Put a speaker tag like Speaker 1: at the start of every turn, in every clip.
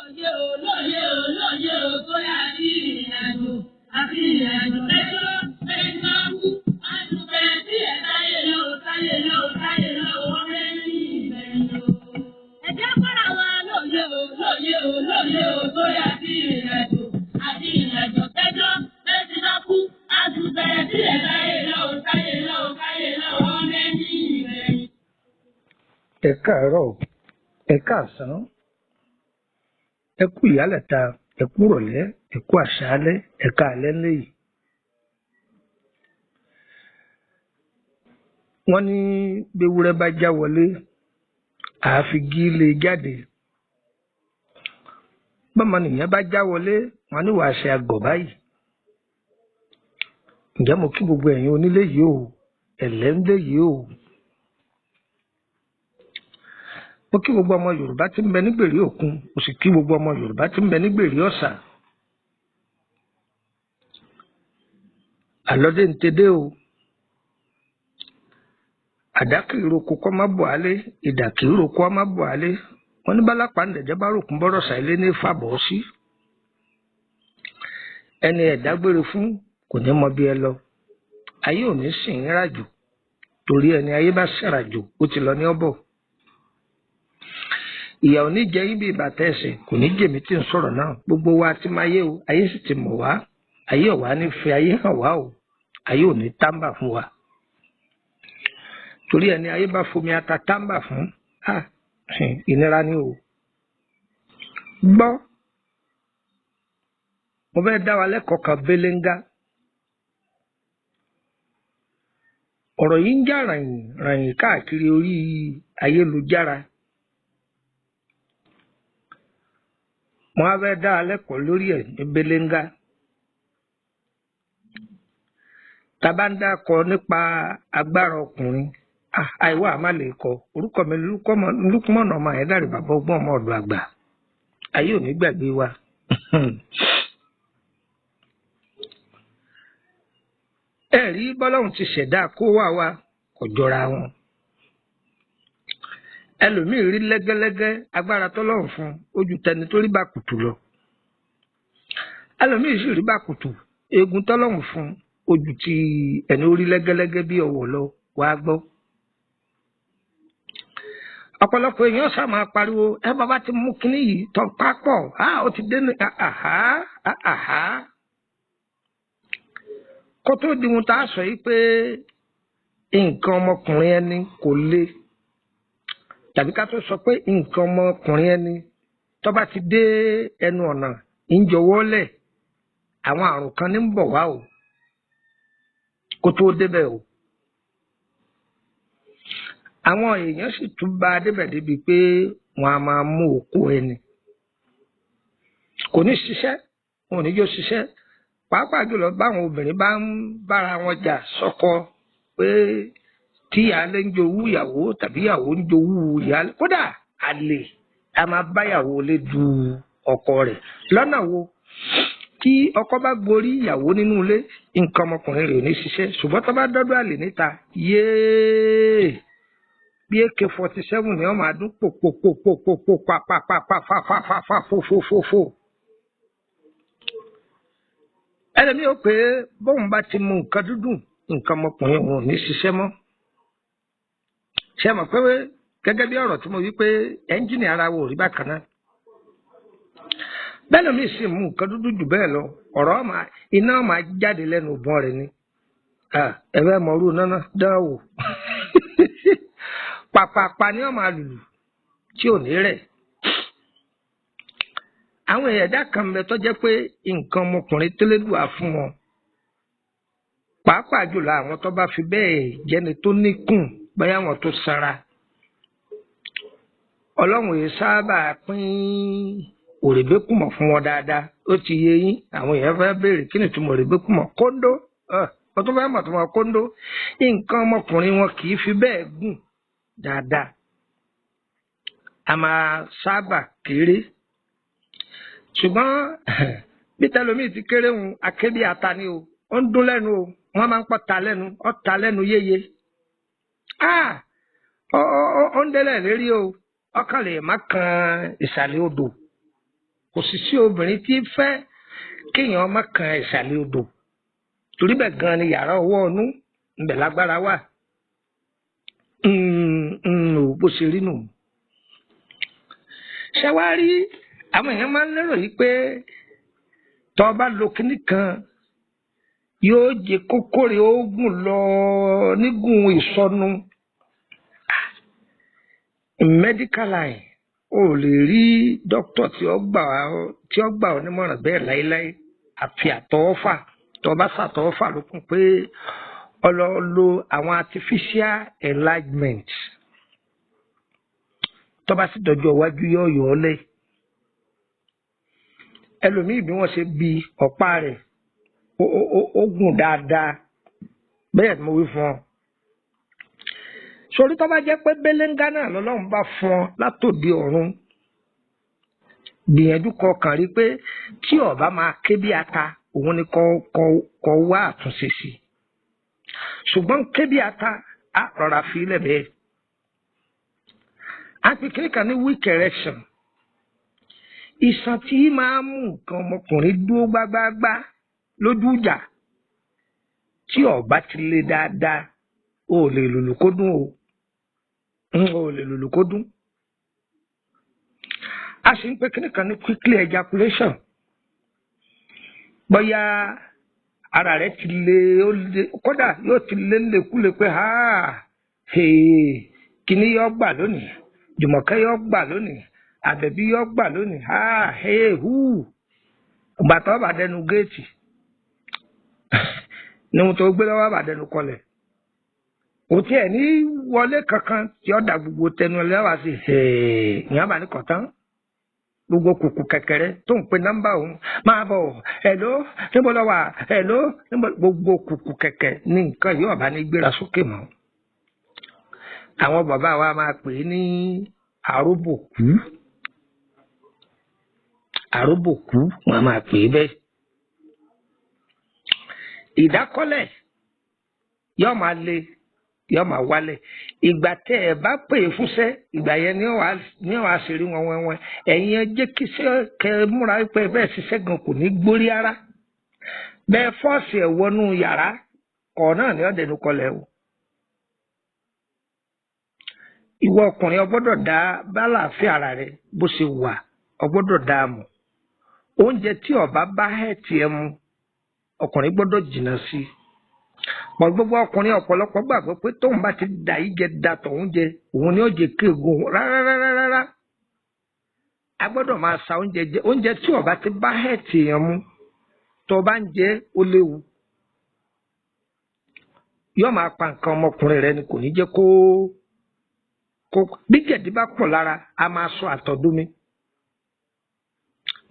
Speaker 1: Lóye o, lóye o, lóye o, tó yá sí ìrìn àjò àti ìrìn àjò lẹ́jọ́ lẹ́jọ́ kú. Àtùpẹ̀ sí ẹ̀ táyé lọ, táyé lọ, táyé lọ, wọ́n fẹ́ ní ìbẹ̀rù o. Ẹ jẹ́ kọ́ra wa lóye o, lóye o, lóye o, tó yá sí ìrìn àjò àti ìrìn àjò lẹ́jọ́ lẹ́jọ́ kú. Àtùpẹ̀ sí ẹ̀ táyé lọ, táyé lọ, táyé lọ, wọ́n fẹ́ ní ìbẹ̀rù.
Speaker 2: Ẹ káàárọ̀, ẹ káàsán, ẹ kú ìyálẹ̀ta, ẹ kú rọ̀lẹ́, ẹ kú àṣálẹ́, ẹ káalẹ́ ńlẹ̀. Wọ́n ní bewúrẹ́ bá já wọlé, àáfi gílé jáde. Bọ́mọnìyàn bá já wọlé, wọ́n ní wàá ṣe àgọ̀ báyìí. Ǹjẹ́ mo kí gbogbo ẹ̀yin onílé yìí o, ẹ̀lẹ́ ńlé yìí o. Mo kí gbogbo ọmọ Yorùbá tí ń bẹ nígbèrè òkun, mo sì kí gbogbo ọmọ Yorùbá tí ń bẹ nígbèrè ọ̀sà. Àlọ́dé ń tedé o. Àdá kì í roko kọ́ má bọ̀ álé, ìdà kì í roko kọ́ má bọ̀ álé. Wọ́n ní bálápá ń dẹ̀jẹ́ bá ròkun bọ́rọ̀ ṣà ilé ní fàbọ̀ sí. Ẹni ẹ̀dágbére fún kò ní mọ bí ẹ lọ. Ayé ò ní sìn ín ràjò, torí ẹni ayé bá sìnràjò ó ti lọ ní ọ̀bọ̀. Ìyà ò ní jẹ yín bí bàtà ẹsẹ̀, kò ní jèmí tí ń sọ̀rọ̀ náà. Gbogbo wa ti máa yé o, ayé sì ti mọ̀ wá. Ayé ọ̀wá ní fi ayé hàn wá o, ayé ò ní tábà fún wa. Torí ẹni ayé bá fomi ata tábà fún, ìnira ni o. Gbọ́, mo fẹ́ dá wa lẹ́kọ̀ọ́ kan béléńgá. Ọ̀rọ̀ yìí ń jà ràyìn ràyìn káàkiri orí ayélujára. Mo á fẹ́ dá wa lẹ́kọ̀ọ́ lórí ẹ̀ ní béléńgá. Tá bá ń dákọ nípa agbára ọkùnrin, àìwá àmà lè kọ. Orúkọ mi Lúkúmọ̀nà ọmọ Àyándàrè, bàbá ọgbọ́n ọmọ ọ̀dọ̀ àgbà. Ayé ò ní gbàgbé wa. Ẹ rí bọ́lọ́hun ti ṣẹ̀dá kó wá wa kò jọra wọn. Ẹlòmíì rí lẹ́gẹ́lẹ́gẹ́ agbára tọ́lọ́run fún ojú tẹni tó rí bàkùtù lọ. Ẹlòmíì sì rí bàkùtù eegun tọ́lọ́run fún ojú ti ẹni ó rí lẹ́gẹ́lẹ́gẹ́ bí ọ̀wọ̀ lọ wàá gbọ́. Ọ̀pọ̀lọpọ̀ èèyàn sá máa pariwo, ẹ bàbá ti mú kinní yìí tán pápọ̀, ó ti dé ní àhá àhá. Kó tó di ohun tá a sọ yìí pé nǹkan ọmọkùnrin ẹni kò le, tàbí ká tó sọ pé nǹkan ọmọkùnrin ẹni tó bá ti dé ẹnu ọ̀nà ìjọwọ́lẹ̀, àwọn àrùn kan ní ń bọ̀ wá o, kó tó débẹ̀ o. Àwọn èèyàn sì tún bá a débẹ̀ débi pé wọ́n á máa mú òkú ẹni. Kò ní ṣiṣẹ́, wọn ò ní jó ṣiṣẹ́. Pàápàá jùlọ báwọn obìnrin bá ń bára wọn jà sọ́kọ pé tí ìyáálé ń jowú ìyàwó tàbí ìyàwó ń jowú ìyáálé, kódà àlè a máa báyàwó lé du ọkọ rẹ̀. Lọ́nà wo? Tí ọkọ bá gorí ìyàwó nínú ilé, nǹkan ọmọkùnrin rẹ̀ ò ní ṣiṣẹ́. Ṣùgbọ́n tó bá dọ́dọ̀ àlè níta, yéé bí AK-47 ni wọ́n máa dún pòpòpòpòpò pàpàpàpàpàpàpà fòfòfòfò. Ẹlẹ́mi ò pé bóun bá ti mu nǹkan dúdú, nǹkan ọmọkùnrin òun ò ní ṣiṣẹ́ mọ́. Ṣé ẹ mọ̀ pé gẹ́gẹ́ bí ọ̀rọ̀ tí mo wí pé ẹ́ńjìnì ara wo ò rí bákan náà. Bẹ́ẹ̀ lómi sì mu nǹkan dúdú jù bẹ́ẹ̀ lọ, ọ̀rọ̀ iná máa jáde lẹ́nu ìbọn rẹ̀ ni. Ẹ fẹ́ mọ irú náná dán wò. Pàpàpà ni wọ́n máa lùlù tí ò ní rẹ̀. Àwọn ẹ̀dá kan bẹ tó jẹ́ pé nǹkan ọmọkùnrin tẹ́lẹ̀dùá fún wọn. Pàápàá jùlọ àwọn tó bá fi bẹ́ẹ̀ jẹ́ni tó níkùn bóyá àwọn tó sanra. Ọlọ́run yìí sábà pín òrèbékùmọ̀ fún wọn dáadáa. Ó ti yé yín, àwọn èèyàn fẹ́ béèrè kí ni ìtumọ̀ òrèbékùmọ̀? Kóńdó, wọ́n tún fẹ́ mọ̀ tó mọ̀ kóńdó. Nǹkan ọmọkùnrin wọn kì í fi bẹ́ẹ̀ gùn dáadáa. A máa sábà kéré. Ṣùgbọ́n bí tẹlomi ti kéré ń akébí ata ni o, ó ń dún lẹ́nu o, wọ́n máa ń pọ̀ ta lẹ́nu, ó ta lẹ́nu yéye. Ó ń délẹ̀ lérí o, ọkàn lè má kan ìsàlẹ̀ odò. Kò sì sí obìnrin tí fẹ́ kéèyàn má kan ìsàlẹ̀ odò, torí bẹ́ẹ̀ gan ni yàrá ọwọ́ ọnú ńbẹ̀ lágbára wà. Bó ṣe rí nù. Ṣé wàá rí àwọn èèyàn máa ń lérò yìí pé tọ́ bá lo kinní kan yóò jẹ kókórè oògùn lọ nígùn ìsọnu. Medical line, o lè rí dókítà tí ó gbà ọ́ nímọ̀ràn bẹ́ẹ̀ láéláé, àfi àtọwọ́fà. Tó bá ṣàtọwọ́fà ló kún pé ọ lọ lo àwọn artificial enlargement, tó bá sì dọjọ́ iwájú yóò yọ ọ́ lẹ̀. Ẹlòmíì bí wọ́n ṣe bi ọ̀pá rẹ̀ ó gùn dáadáa, bẹ́ẹ̀ ni mo wí fún ọ. Sórí tó bá jẹ́ pé belenga náà lọ́lọ́run bá fún ọ látòdì ọ̀run, gbìyànjú kọkàn rí pé tí ọba máa ké bí ata, òun ni kọ wá àtúnṣe sí. Ṣùgbọ́n ké bí ata á rọra fi ilẹ̀ bẹ́ẹ̀. A pè kiri kan ní weak erection. Ìṣàn tí máa mú nǹkan ọmọkùnrin dúró gbágbáágbá lójú ìjà, tí ọba ti le dáadáa, o lè lùlù kó dún o, o lè lùlù kó dún. A sì ń pè kíní kan ní quickly ejaculation. Bóyá ara rẹ ti le, ó le, kódà yóò ti lé lékúlé pé ha kíní yóò gbà lónìí, Jùmọ̀kẹ́ yóò gbà lónìí, Àbẹ̀bí yóò gbà lónìí, ha hu gbàtọ́ bá dẹnu géètì ní ohun tó gbé lọ́wọ́ bá dẹnu kọlẹ̀, kò tiẹ̀ ní wọlé kankan tí ó da gbogbo tẹnu ẹlẹ́wà sí ìyẹn bá ní kọ̀tán. Gbogbo kùkù kẹ̀kẹ́rẹ́ tó ń pe nọ́mbà òun máa bọ̀, ẹ̀ló níbo lọ wà, ẹ̀ló níbo, gbogbo kùkù kẹ̀kẹ́ ní nǹkan yóò bá ní gbéra sókè mọ́. Àwọn bàbá wa máa pè é ní àróbòkú, àróbòkú wọn máa pè é bẹ́ẹ̀. Ìdákọ́lẹ̀ yóò máa le, yóò máa wálẹ̀. Ìgbà tẹ́ ẹ bá pè é fúnṣẹ́, ìgbà yẹn ni wàá ṣe rí wọn wẹ́wẹ́. Ẹ̀yin ẹ jẹ́ kí iṣẹ́ kẹ múra pé bẹ́ẹ̀ ṣiṣẹ́ gan kò ní gbórí ara. Bẹ́ẹ̀ fọ́ọ̀sì ẹ̀ wọnú yàrá kọ̀ náà ni ọ̀dẹ̀nu kọlẹ̀ o. Ìwọ ọkùnrin, o gbọ́dọ̀ dá bálàáfíà ara rẹ bó ṣe wà, o gbọ́dọ̀ dá a mọ̀. Oúnjẹ tí ó bá bá ẹ̀tì ẹ mu, ọkùnrin gbọ́dọ̀ jìnnà sí i. Pọ̀ gbogbo ọkùnrin ọ̀pọ̀lọpọ̀ gbàgbọ́ pé tóun bá ti dà yí jẹ da tòun jẹ, òun ni ó jẹ kéegun. Rárárárárá, a gbọ́dọ̀ máa sa oúnjẹ jẹ. Oúnjẹ tí ó bá ti bá ẹ̀tì èèyàn mu, tó bá ń jẹ ó léwu, yóò máa pa nǹkan ọmọkùnrin rẹ ni, kò ní jẹ́ kó bí jẹ̀dí bá pọ̀ lára, a máa sọ àtọ̀dómi.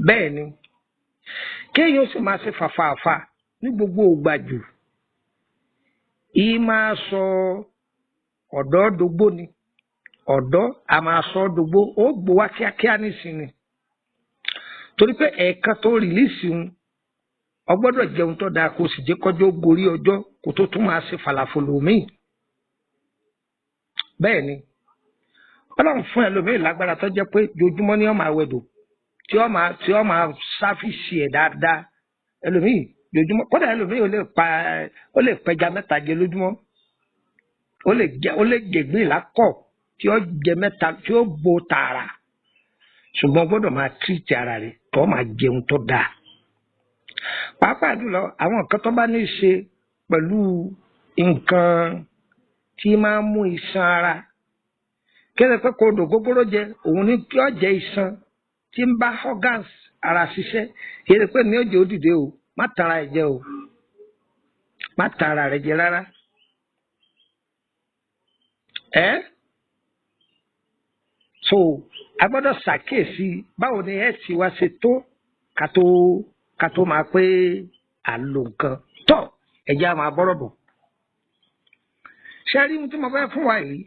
Speaker 2: Bẹ́ẹ̀ ni kéèyàn sì máa ṣe fàfàfà ní gbogbo ògbà jù, yìí máa sọ ọ̀dọ́ dógbó ni. Ọ̀dọ́ a máa sọ dógbó, ó gbó wá kíákíá nísìnyí, torí pé ẹ̀ẹ̀kan tó rìlíìsì ń, ọ gbọ́dọ̀ jẹun tó dáa, kó sì jẹ́ kọjọ́ gorí ọjọ́ kó tó tún máa ṣe fàlàfòlò míì. Bẹ́ẹ̀ ni Ọlọ́run fún ẹlòmíì lágbára tó jẹ́ pé jojúmọ́ ni ó máa wẹ̀dò, tí ó máa ṣàfìsì ẹ̀ dáadáa. Ẹlòmíì jojúmọ́, kódà ẹlòmíì ó lè pẹja mẹ́ta jẹ lójúmọ́, ó lè jẹ̀gbín ìlákọ̀ tí ó jẹ mẹ́ta tí ó bo tààrà. Ṣùgbọ́n gbọ́dọ̀ máa tírìtì ara rẹ̀, tó máa jẹun tó dáa. Pàápàá jùlọ àwọn nǹkan tó bá ní í ṣe pẹ̀lú nǹkan tí máa ń mú iṣan ara, kéde pé kò dò gógóró jẹ, òun ni kí ó jẹ iṣan tí ń bá organs ara ṣiṣẹ́. Kéde pé ní ó jẹ òdìdé o, má tara ẹ jẹ o, má tara rẹ jẹ rárá. Ẹ so a gbọ́dọ̀ ṣàkíyèsí báwo ni ẹ ti wá ṣe tó ká tó máa pé à ń lo nǹkan tọ. Ẹjẹ á máa bọ́rọ̀ bọ̀. Ṣé rí ohun tí mo fẹ́ fún wa yìí,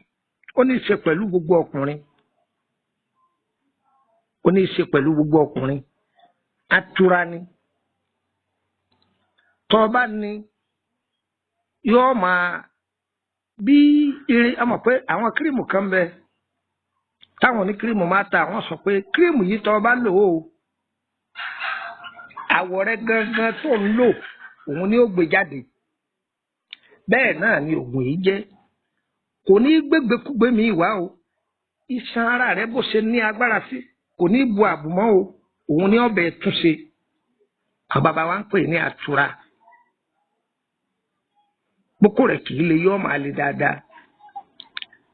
Speaker 2: ó ní í ṣe pẹ̀lú gbogbo ọkùnrin, ó ní í ṣe pẹ̀lú gbogbo ọkùnrin. Atura ni tọ́ bá ní yóò máa bí irin. A mọ̀ pé àwọn kírímù kan bẹ táwọn ní kírímù máa ta, àwọn sọ pé kírímù yìí tọ́ bá lò ó Àwọ̀ rẹ gangan tó ń lò òun ni ó gbé jáde. Bẹ́ẹ̀ náà ni oògùn yìí jẹ́. Kò ní gbégbékúgbé mi wá o. Iṣan ara rẹ bó ṣe ní agbára sí kò ní bu àbùmọ́ o. Òun ni ọbẹ̀ túnṣe. Àwọn bàbá wa ń pè ní àtura. Kókó rẹ̀ kì í le, yọ́ máa le dáadáa.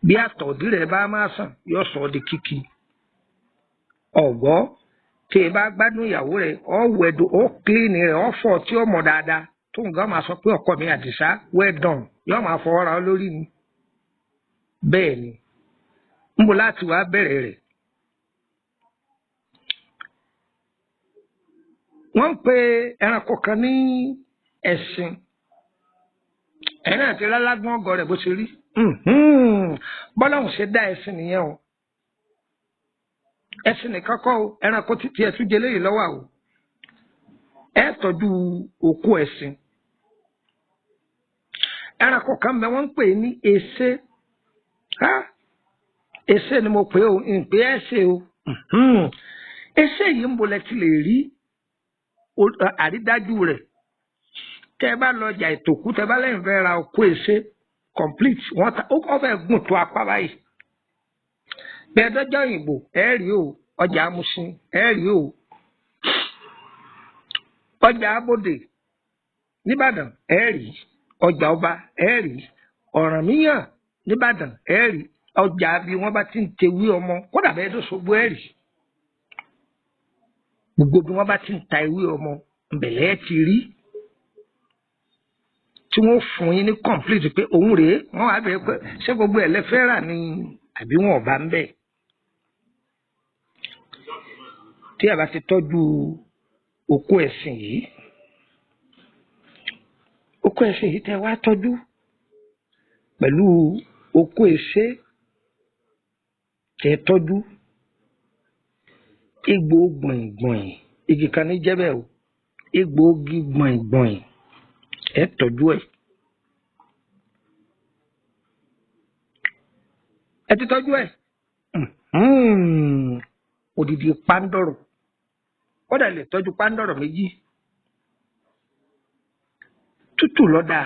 Speaker 2: Bí àtọ̀dí rẹ̀ bá máa sàn, yóò sọ ọ́ di kíkì. Ọ̀gbọ́ tí ẹ bá gbádùn ìyàwó rẹ̀, ọ wẹ̀dùn, ó kílìnì rẹ̀, ọ fọ̀ tí ó mọ̀ dáadáa. Tó nǹkan máa sọ pé ọkọ mi Àdìsá well done, yóò máa fọwọ́ ra ọ lórí ni. Bẹ́ẹ̀ ni, ń bo láti wá bẹ̀rẹ̀ rẹ̀. Wọ́n ń pe ẹranko kan ní ẹṣin. Ẹ̀yin náà ti lálágbọ́n ọgọ rẹ̀ bó ṣe rí. Bọ́láhùn ṣe dá ẹṣin nìyẹn o. Ẹṣin nìkan kọ́ o, ẹranko títí ẹ̀ tún jẹ léyìí lọ́wọ́ o. Ẹ tọ́jú òkú ẹṣin. Ẹranko kan bẹ wọ́n ń pè ní èsé. Èsé ni mo pè o, ń pè ẹṣin o. Èsé yìí ń bolẹ̀ ti lè rí àrídájú rẹ̀. Tẹ́ ẹ bá lọ ọjà ìtòkú, tẹ́ ẹ bá lẹ́yìn fẹ́ ra òkú èsé complete, wọ́n ta ó fẹ́ gùn tó apá báyìí. Bẹ́ẹ̀ dọ́jọ́ òyìnbó ẹ rí o, ọjà Amúsìn ẹ rí o, ọjà Abódè nìbàdàn ẹ rí, ọjà Ọba ẹ rí, Ọ̀rànmíyàn nìbàdàn ẹ rí, ọjà bí wọ́n bá ti ń tewé ọmọ kódà bẹ́ẹ̀ tó ṣogbo ẹ rí. Gbogbo bí wọ́n bá ti ń ta ewé ọmọ ńbẹ̀lẹ́ ti rí tí wọ́n fún yín ní complete pé òun rèé. Wọ́n wá bẹ̀rẹ̀ pé ṣé gbogbo ẹ̀ lẹ fẹ́ rà ni àbí wọn ò bá ń bẹ̀. Tí a bá ti tọ́jú òkú ẹ̀sìn yìí, òkú ẹ̀sìn yìí tẹ́ wá tọ́jú pẹ̀lú òkú ẹ̀ṣẹ́ tẹ́ tọ́jú, egbò gbọ̀ngbọ̀n igi kan ní jẹ́bẹ̀ o, egbò igi gbọ̀ngbọ̀n ẹ tọ́jú ẹ̀. Ẹ ti tọ́jú ẹ̀. Odidi pàǹdọ̀rọ̀, kódà lè tọ́jú pàǹdọ̀rọ̀ méjì tútù lọ́dà.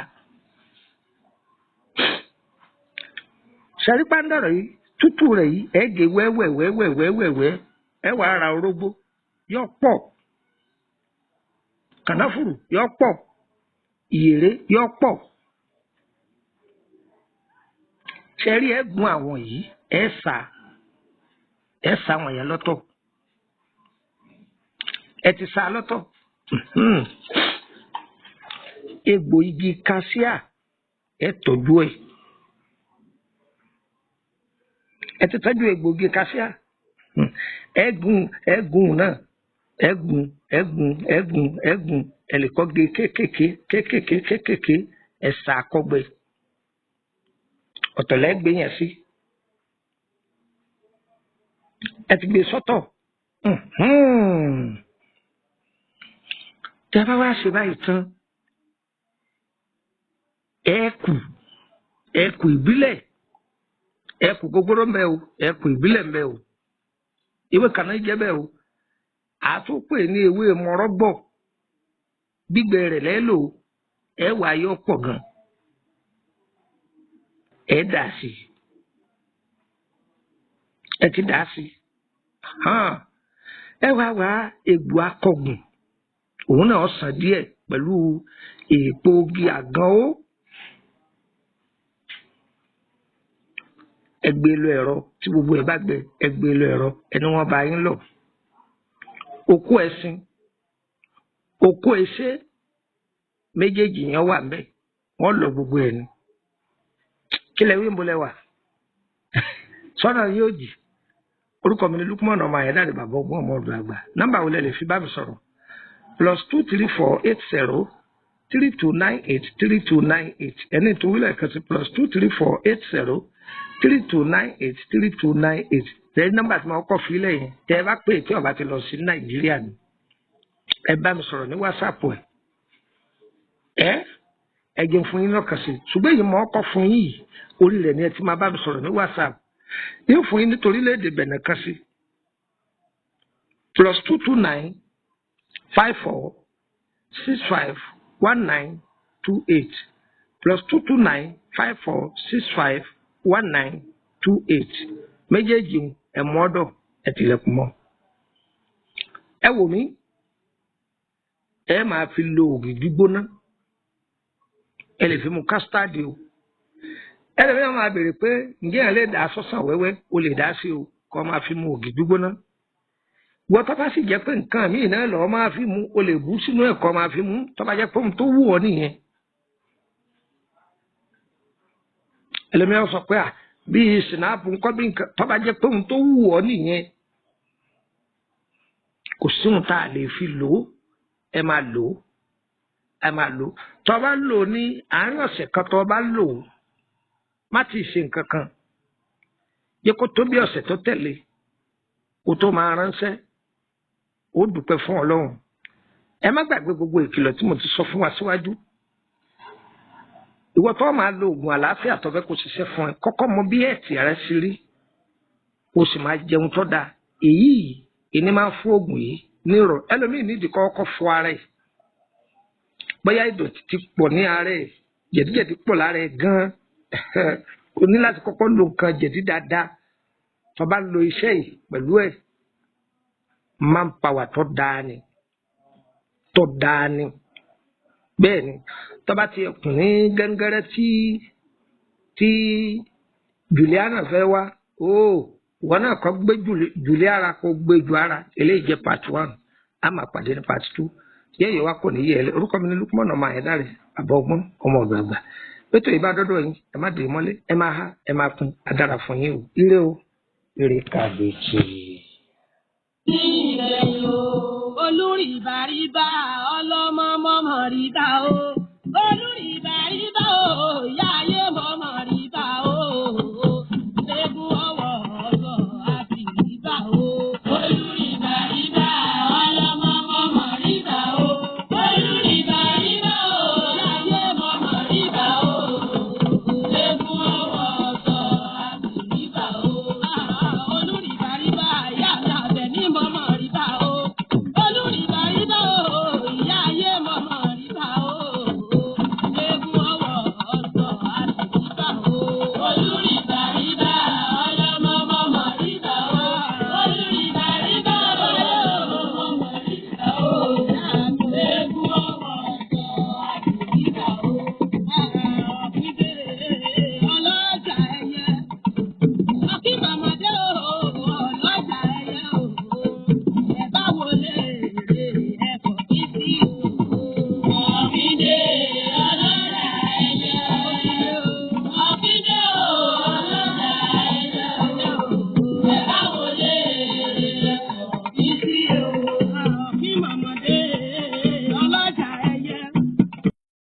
Speaker 2: Sẹ́rí pàǹdọ̀rọ̀ yìí tútù rẹ̀ yìí ẹ̀ gé wẹ́wẹ́wẹ́wẹ́wẹ́wẹ́, ẹ wàá ra orógbó yọ pọ̀, kànáfùrù yọ pọ̀, ìyèré yọ pọ̀. Sẹ́rí ẹ gún àwọn yìí, ẹ sà, ẹ sà àwọn yẹn lọ́tọ̀. Ẹ ti sà lọ́tọ̀. Egbò igi kaṣíà ẹ tọ́jú ẹ. Ẹ ti tọ́jú egbò igi kaṣíà. Ẹgùn ẹgùn náà ẹgùn ẹgùn ẹgùn ẹgùn ẹ lè kọ́ ge kéékèèké kéékèèké kéékèèké, ẹ sà kọ́gbẹ. Ọ̀tọ̀ lẹ́ gbé yẹn sí. Ẹ ti gbé sọ́tọ̀. Tẹ́ bá wá ṣe báyìí tán, ẹ̀kù ẹ̀kù ìbílẹ̀, ẹ̀kù gbogbooru ń bẹ o, ẹ̀kù ìbílẹ̀ ń bẹ o, ewé kaná jẹ́ bẹ́ẹ̀ o. Àtúnpè ní ewé mọ̀rọ́bọ̀, gbígbẹ rẹ̀ lẹ́lò, ẹ wà yọ pọ̀ gan, ẹ dà sí, ẹ ti dà sí. Ẹ wá wá egbò akọgùn, òun náà sàn díẹ̀ pẹ̀lú èèpo igi àgàn ó. Ẹ gbé lọ ẹ̀rọ tí gbogbo ẹ bá gbẹ, ẹ gbé lọ ẹ̀rọ ẹni wọ́n bá yín lọ. Òkú ẹṣin, òkú ẹṣẹ méjèèjì yẹn wà ńbẹ̀, wọ́n lọ gbogbo ẹ̀ ni. Kílẹ̀ wí ń bolẹ̀ wà sọ́nà yóò jì. Orúkọ mi ni Lukman ọmọ Àyẹ̀dáre, bàbá ọgbọ́n ọmọ ọdún àgbà. Nọ́mbà wo lẹ lè fi bá mi sọ̀rọ̀? +234 80 3298 3298. Ẹni tó wílẹ̀ kan sí +234 80 3298 3298. Tẹ̀lé nọ́mbà tí mo kọ́ fi lẹ̀ yẹn, tẹ́ ẹ bá pè tí ó bá ti lọ sí Nàìjíríà ni, ẹ bá mi sọ̀rọ̀ ní WhatsApp. Ẹ ẹ jẹun fún yín lọ́kàn sí, ṣùgbọ́n èyí mọ̀ ọkọ̀ fún yín yìí, orí rẹ̀ ni ẹ ti máa bá mi sọ̀rọ̀ ní WhatsApp. Yóò fún yín nítorí léde Bẹ̀nẹ̀ kan sí +229 54 65 19 28, +229 54 65 19 28. Méjèèjì ẹ̀ mú ọ́dọ̀ ẹ̀ tilẹ̀kùn mọ́. Ẹ wò mí, ẹ máa fi lo ògì gbígbóná, ẹ lè fi mu kástáàdì o. Ẹ lè fi máa béèrè pé ǹjẹ́ ẹ lè dà sọ́sàn wẹ́wẹ́? O lè dá sí o, kó máa fi mu ògì gbígbóná. Wọ́n tó bá sì jẹ́ pé nǹkan míì náà lọ́ọ́ máa fi mu, o lè bú sínú ẹ̀kọ́ máa fi mu, tó bá jẹ́ pé ohun tó wù ọ́ nìyẹn. Ẹlòmíràn sọ pé à bíi sinapu ńkọ́, bí nǹkan tó bá jẹ́ pé ohun tó wù ọ́ nìyẹn, kò sí ohun tá a lè fi lò ó. Ẹ máa lò ó, ẹ máa lò ó. Tó bá lò ó ní àárín ọ̀sẹ̀ kan, tó bá lò ó, má ti ṣe nǹkan kan, jẹ́ kó tó bí ọ̀sẹ̀ tó tẹ̀lé kó tó máa ránṣẹ́. Ó dúpẹ́ fún Ọlọ́run. Ẹ má gbàgbé gbogbo ìkìlọ̀ tí mo ti sọ fún wa síwájú. Ìwọ tó máa lo oògùn àlàáfíà tó fẹ́ kó ṣiṣẹ́ fún ẹ, kọ́kọ́ mọ bí ẹ̀tì rẹ ṣe rí, kó sì máa jẹun tó dáa. Èyí ìní máa ń fún oògùn yìí nírọ̀. Ẹlòmíì nídìí kọ́kọ́ fọ ara ẹ̀, bóyá ìdọ̀tí ti pọ̀ ní ara ẹ̀, jẹ̀díjẹ̀dí pọ̀ lára ẹ̀ gan-an, o ní láti kọ́kọ́ lo nǹkan jẹ̀dí dáadáa. Tó bá lo iṣẹ́ yìí pẹ̀lú ẹ̀, manpower tó dáa ni, tó dáa ni. Bẹ́ẹ̀ ni, tó bá ti kùn ní gẹ́ngẹ́rẹ́ tí Juliana fẹ́ wá, ó wọn náà kọ́ gbé Juliana, kó gbé ju ara. Eléyìí jẹ́ part 1, a máa pàdé ní part 2. Yẹ́yẹ́ wa kò ní yẹ ẹ. Orúkọ mi ní Lukman ọmọ Àyẹ̀dáre, àbọ̀ ọgbọ́n ọmọ ọ̀gbàgbà. Pétò ìbá dọ́dọ̀ yín, ẹ má dè mọ́lé, ẹ máa há, ẹ máa kún, adára fún yín o. Ire o, ire kàbèjì.
Speaker 1: Ní ìgbẹ̀yìn o, olórí ìbáríbá.